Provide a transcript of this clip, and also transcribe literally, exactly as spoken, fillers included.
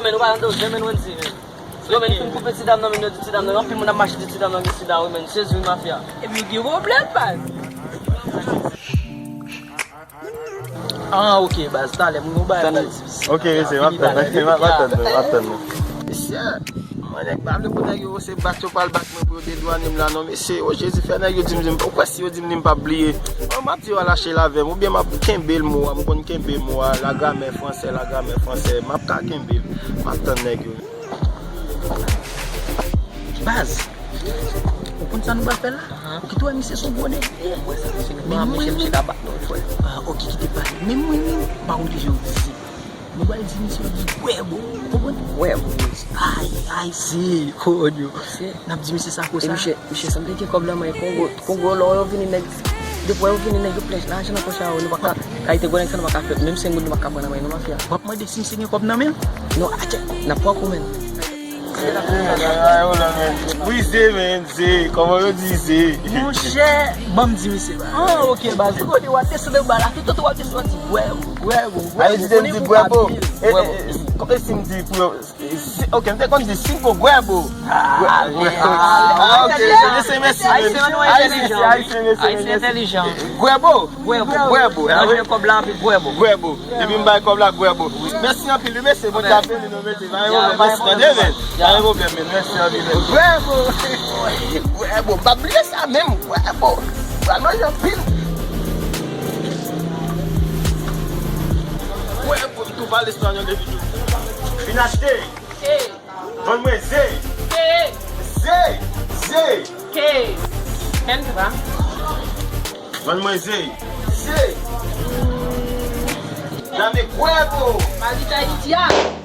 Men nou pa tande w, men Wendy, men. Yo, men fin koupe ti dam nan, men yo di ti dam nan, anpil moun ap mache di ti dam nan gen sida, wi, men. Sezi, wi, mafya. Epi yo gen pwoblèm, baz. Ah, ok, baz, talè, moun yo bay bal ti pis. Ok, mesye, m ap tann, m ap tann nou, m ap tann nou. Mesye, mwen nèg pa vle pou nèg yo se bat yo pral bat mwen pou yo dedwane m la non, mesye. O Jezi, fè nèg yo di m, di m, ou kwè si yo di m li m p ap bliye. Bon, m ap di yo al achte l avè m, oubyen m ap kenbe l mo a, m konn kenbe mo a, la grammaire française, la grammaire française, m ap ka kenbe l, m ap tann nèg yo. Baz, ou konn sa nou pral fè la? Ou kite wè misye se yon gwo nèg li ye. Mwen sa misye gen men mwen menm. Misye ka bat nou frè. Ah, ok, kite pale. Men mwen menm, pa konn kijan yo di se. Nou pral di misye di bwè bon. Konprann? Bwè bon. Ay, ay, se konyo. N ap di misye sa konsa. E misye, misye sanble gen kòb nan men Kongo. Kongo lò yo vini nèg. Depi yo vini nèg yo plèch lajan nan pòch a yo, nou pa ka. Kalite gwo nèg sa nou pa ka fè. Menm senk goud nou pa ka pran nan men nou mafya. W ap mande si misye gen kòb nan men l? Non, atchè, n ap pran kou men. Brize, men, ze. Kòman yo di ze? Monchè, ban m di misye. Ah, ok, baz. Ou konnen w ap desann anba la, tout tan w ap desann, w ap di bwè bon, bwè bon, bwè bon. Ayo di te m di bwè bon. E, e, e, e si m di pou yo, si, ok, m te konn di si m ko bwè bon. Ah, ok, mesye, mesye, mesye. Ayisyen entèlijan. Ayisyen entèlijan. Bwè bon. Bwè bon. Bwè bon. Manje kòb la anpil, bwè bon. Bwè bon. Depi m bay kòb la, bwè bon. Mèsi anpil, wi, mesye. Bondye ap beni nou, mesye. Pa gen pwoblèm, pa gen pwoblèm, men. Mèsi anpil, men. Bwè bon. Bwè bon. Pa bliye sa menm. Bwè bon. Bwè manje anpil. Bwè bon. Tou pale espanyòl depi tou. Vin achte. Vann mwen ze. Ze. Ze. Ze. Vann mwen ze. Ze. Dame huevo. Maldita idiot.